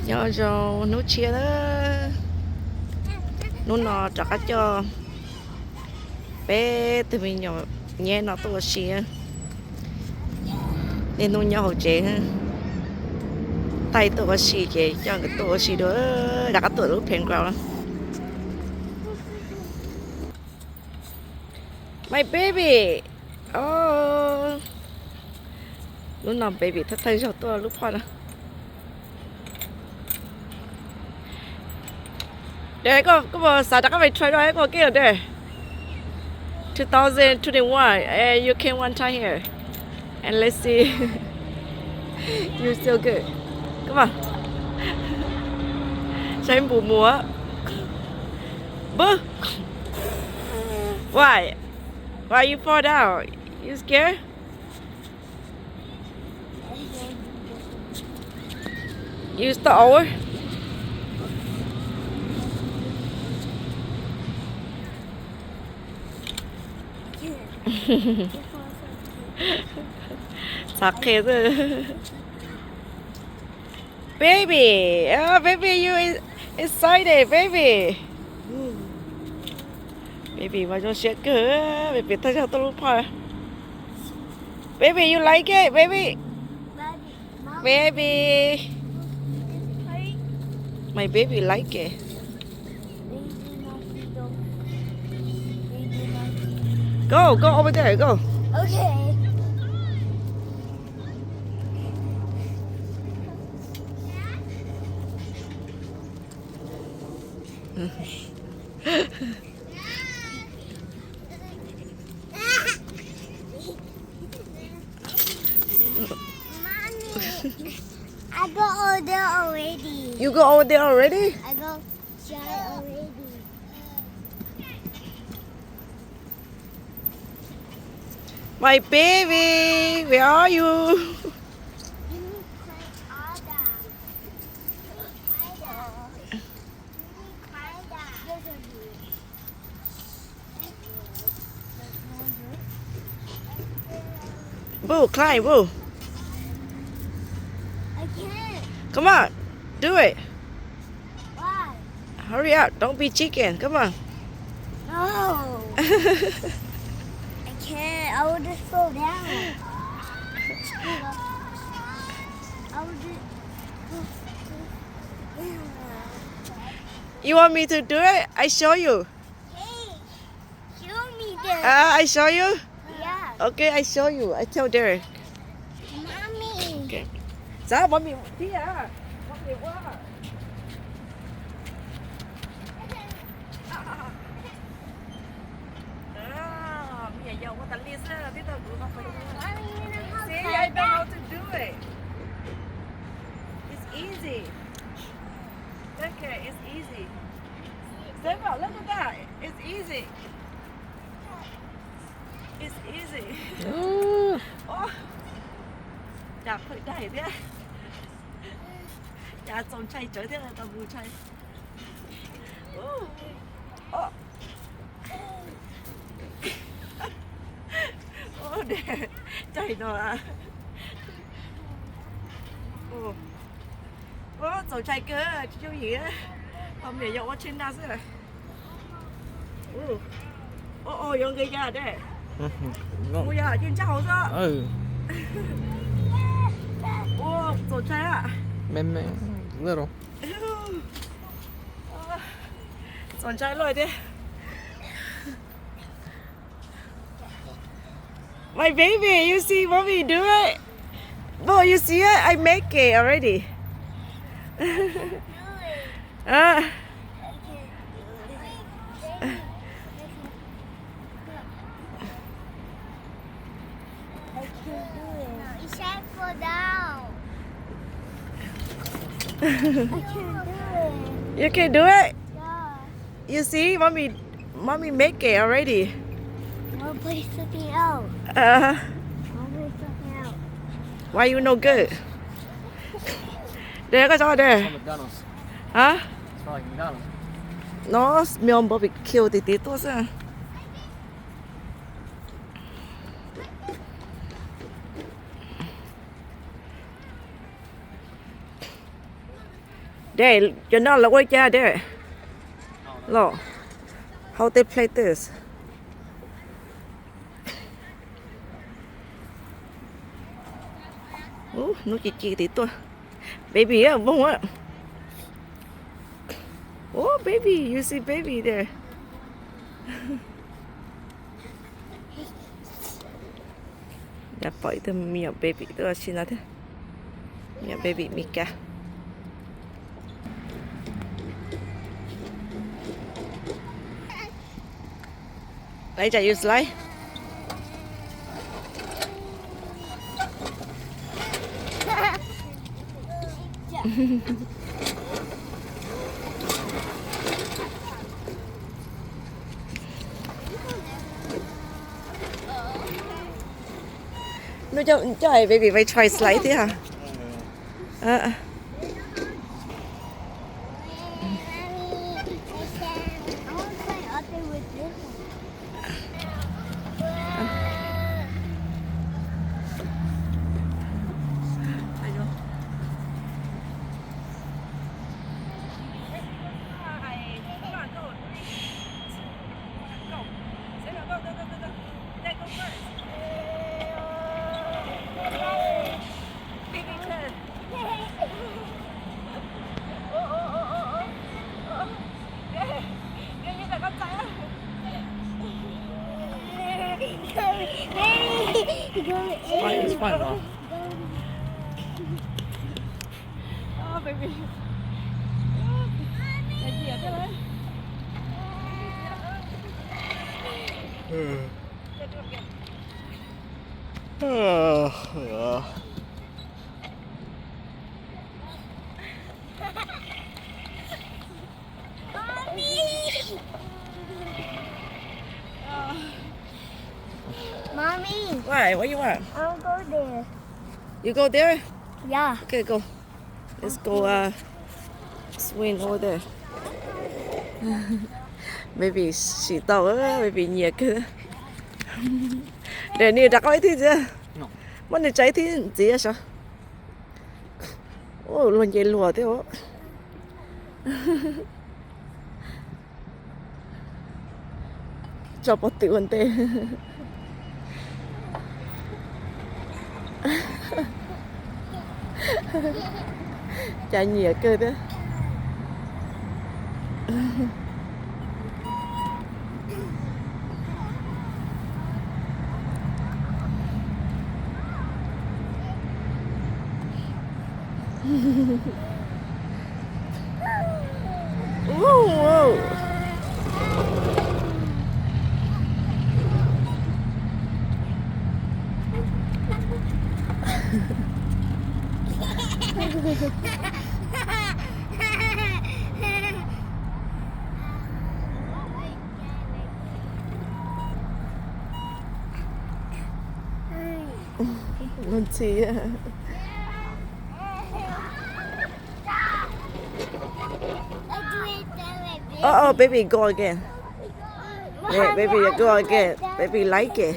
Nyob zoo hnub tshiab na, hnub no rov qab coj peb tug me nyuam nyab no tuaj ua si. Niaj hnub nyob hauv tsev, thaij tuaj ua si ces coj nkawd tuaj ua si dua, rov qab tuaj lub playground. My baby. Hnub no baby thawj thawj zaug tuaj lub phoj no. Dad, koj, koj puas xav rov qab pais try rau koj kiag dad? Two thousand twenty-one, eh, you came one time here. And let's see. You still good. Come on. Saib npus mus. Boo. Why? Why you fall down? You scared? You start over? Txhav qhia xwb. Baby, oh, baby, you is- excited, baby. Baby mas zoo siab kawg, baby thawj zaug tuaj lub phoj. Baby, you like it, baby? Baby. My baby like it. Go, go over there, go. Okay. Mommy, I go over there already. You go over there already? I go try already. My baby, where are you? You climb all that. You climb that. You climb that. Boo, climb, Boo. I can't. Come on, do it. Why? Hurry up, don't be chicken, come on. No. I can't, I will just fall down. I will just... You want me to do it? I show you. Hey, show me this. Ah, I show you? Yeah. Okay, I show you. I tell Derek. Mommy. Okay. Xav mov mis thiab, mov mis ua. Me nyuam yaus ua tas li xwb, tib tug kuv no. See, I know how to do it. It's easy. Look at it, it's easy. Simple, look at that. It's easy. It's easy. Ua cas phawm daig thiab. Cas txaus ntshai tsawv thiab tau mus ntshai. Ua caij no. Ua txaus ntshai kawg, tsis yooj yim. Ho me nyuam yaus ua tsheb naj xwb. Ua, ua, yuav nqis cas dej? Mus yog cia ntsaj hauv xwb. Ua txaus ntshai. Txaus ntshai luaj thiab. My baby, you see mommy do it? Boo, you see it? I make it already. Huh? I can't do it. It's shameful now. I can't do it. You can do it? Yeah. You see, mommy, mommy make it already. I'll play something else. Uh, I'll play something else. Why you no good? Dej, koj tso dej. Hah? No, smell barbecue, titiv tuaj xwb. Dad, cov no lawv ua li cas, Dad? Los, how they play this? Ub, hnub ci ci tid tuaj. Baby, voog a. Oh, baby, you see baby there. Pom ib tug me nyuam baby tuaj si no thiab. Me nyuam baby Mis Kas. Laib tsam yus laib. Hnub coj baby vais try slide thiab. Mommy, Why? What you want? I'll go there. You go there? Yeah. Okay, go. Let's go, uh, swim over there. Baby sim tau, baby nyiam kawg. Daniel, rov qab ib thib ntxiv. Muab nws tsa ib thib ntxiv saib. Ua luag nce luag thiab. Tso pov tw ua ntej. Cas nyiam kawg thiab. Ntxhi. Oh, oh, baby, go again. Yeah, baby, go again. Baby like it.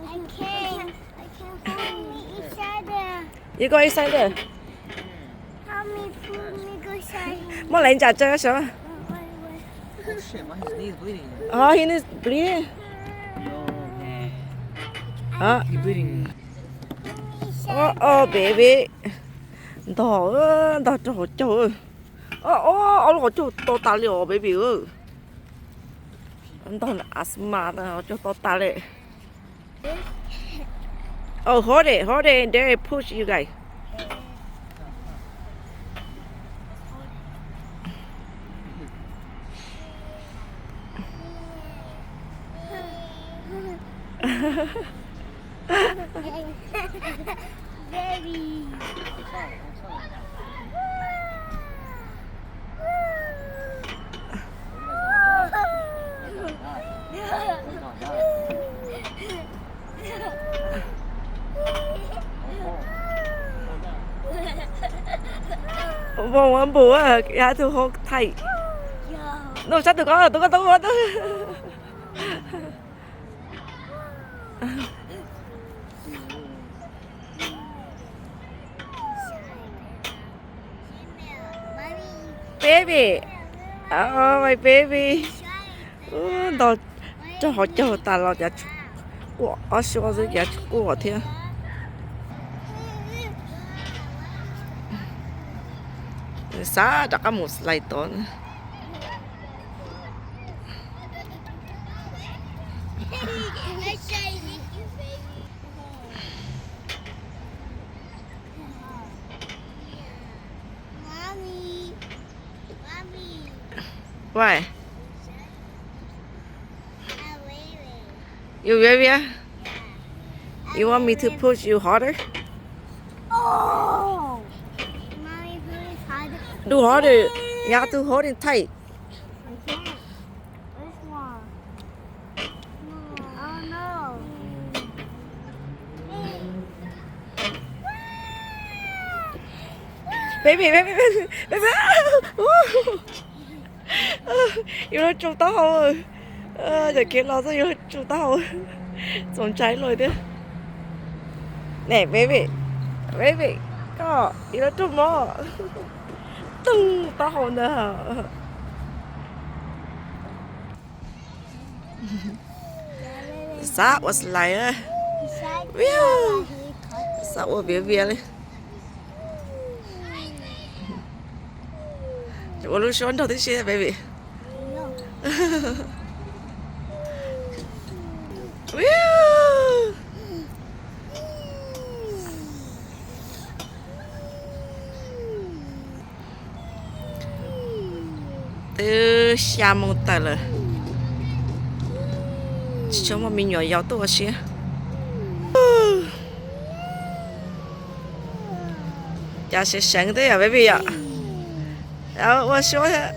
I can't. I can't hold me inside there. You go inside there. Help me pull me go inside. Muab lawv ntsa tso saib. Oh, his knee is bleeding. Oh, oh, baby. Ntog, ntog rau hauv caug. Oh, oh, ob lub qhov caug to tas li os, baby. Ntog asthma, qhov caug to tas li. Oh, hold it, hold it, and then push, you guys. Baby. Vau ua npus, ya tus hau thaij. Nug sab tus ko, tus ko tau ua tus. Baby, oh, my baby. Ntau, rau hauv caug tas los cas quaj ob suab xwb, cas quaj thiab. Xav rov qab mus slide tod. Why? You baby? You want me to push you harder? Do harder. You have to hold it tight. Baby, baby, baby, baby. Yus lub tsum taub hau. Cov kev los txog yus lub tsum taub hau. Txaus ntshai luaj thiab. Ne baby, baby, koj yus lub tsum mob. Toog taub hau ntag. Xav ua slide. Xav ua viav vias li. Ua lub suab nrog tib si baby. Twb xya moo tawm lawm, tsis tshua muaj me nyuam yaus tuaj ua siab. Cas seev seev thiab yom baby yom. Ua siab thiab.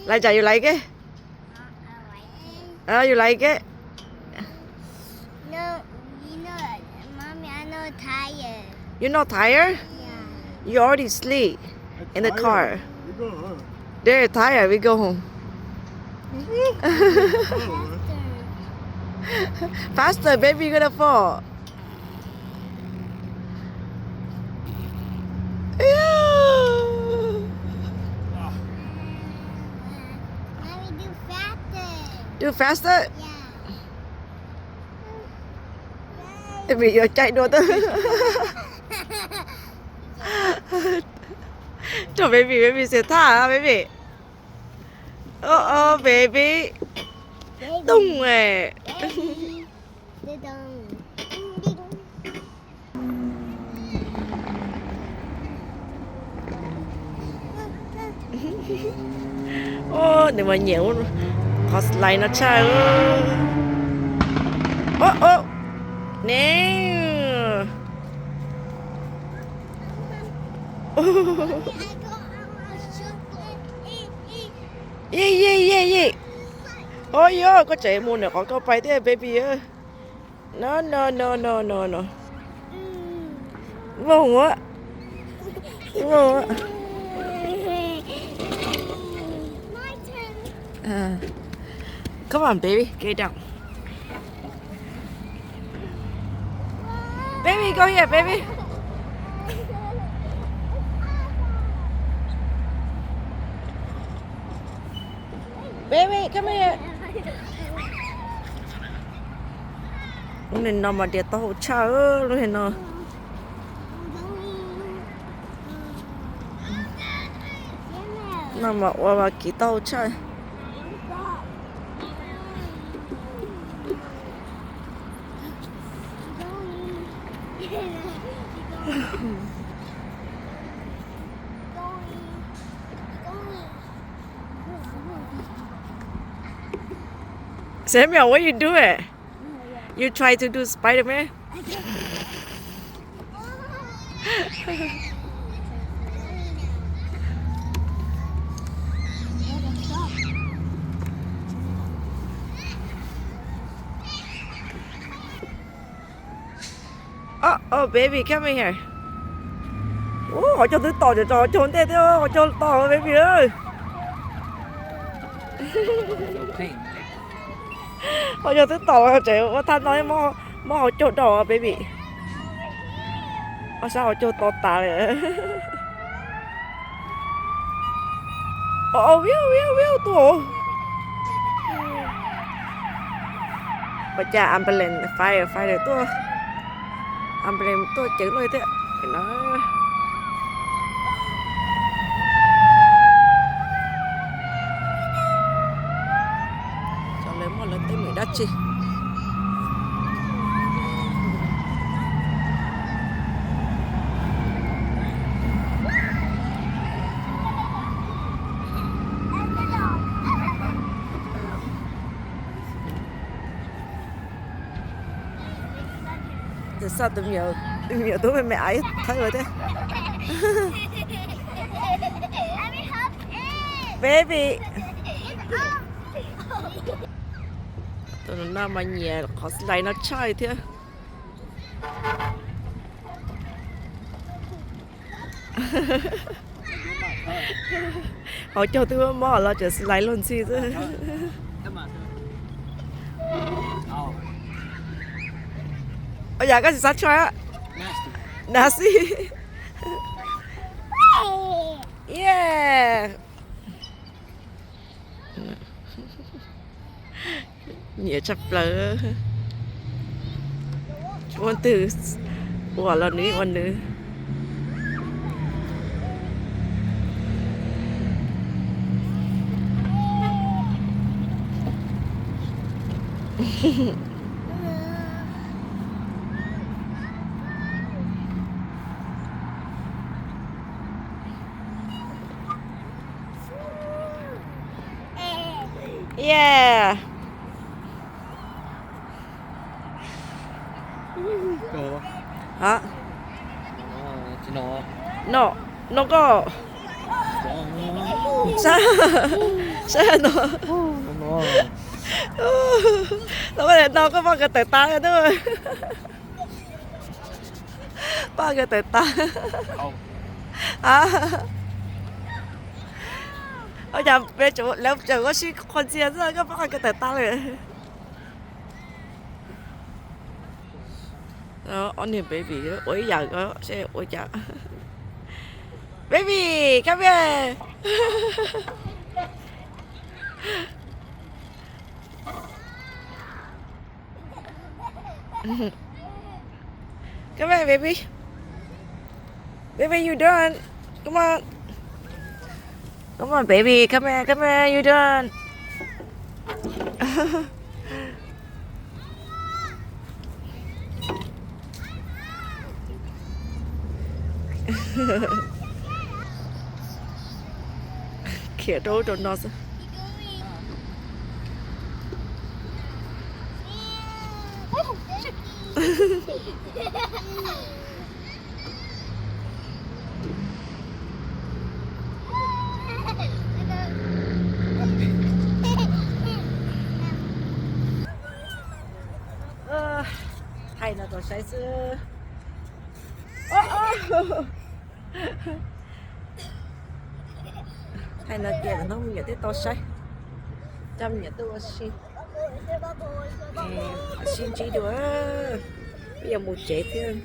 Like it? You like it? You not tired? You already sleep in the car. They're tired. We go home. Faster, baby, you're gonna fall. Do faster. Baby yuav caij dua tau. Rau baby, baby xiam thaj baby. Oh, oh, baby. Toog. Nws mas nyiam qhov slide no tshaj. Ne. Ye ye ye ye. Ua yog koj tseem mus ntawm qhov koj pais thiab baby. No no no no no no. Voog a. Voog a. Come on, baby, get down. Baby, go here, baby. Baby, come here. Lub niag no mas dias taub hau tshaj lub niag no. No mas ua mas kiv taub hau tshaj. Samuel, what you doing? You try to do Spider-Man? Oh, oh, baby, come here. Ub, qhov caug twb tom, cov qhov caug ntej thiab, qhov caug tom baby. Qhov caug twb tom, tseem ua thaj no, mob qhov caug rau baby. Ob sab qhov caug to tas li. Viv viv tuaj. Ua cas ambulance, firefighter tuaj, ambulance tuaj ceev luaj thiab no. Xyov lawv muaj lawv teeb meem dab tsi. Tus xoj tus me nyuam tub me me aiv thawb thiab. Baby. Tus no mas nyiam qhov slide no tshaj thiab. Qhov caug twb mob los tseem slide luag ntxhi xwb. Ua yam koj tsis xav tshua. Nasty. Yeah. Nyiam tshaj plaws. Ua twg ua los nws ua nws. Yeah. Hov. No, no koj. Sab, sab no. No koj, no koj poj kawg tawm tas li na. Poj kawg tawm tas. Ua cas peb lawv tseem ua si qhov ntxias xwb koj poj kawg tawm tas lawm. Ob niag baby ua ib yam seb ua cas. Baby, come here. Come here, baby. Baby, you done. Come on. Come on, baby. Come here, come here. You done. Khiav rau rau no xwb. Thaij no tau saib xwb. Thaij no tias hnub me nyuam twb tau saib. Coj me nyuam tuaj ua si. Sib ntsib dua, wb yuav mus tsev thiab.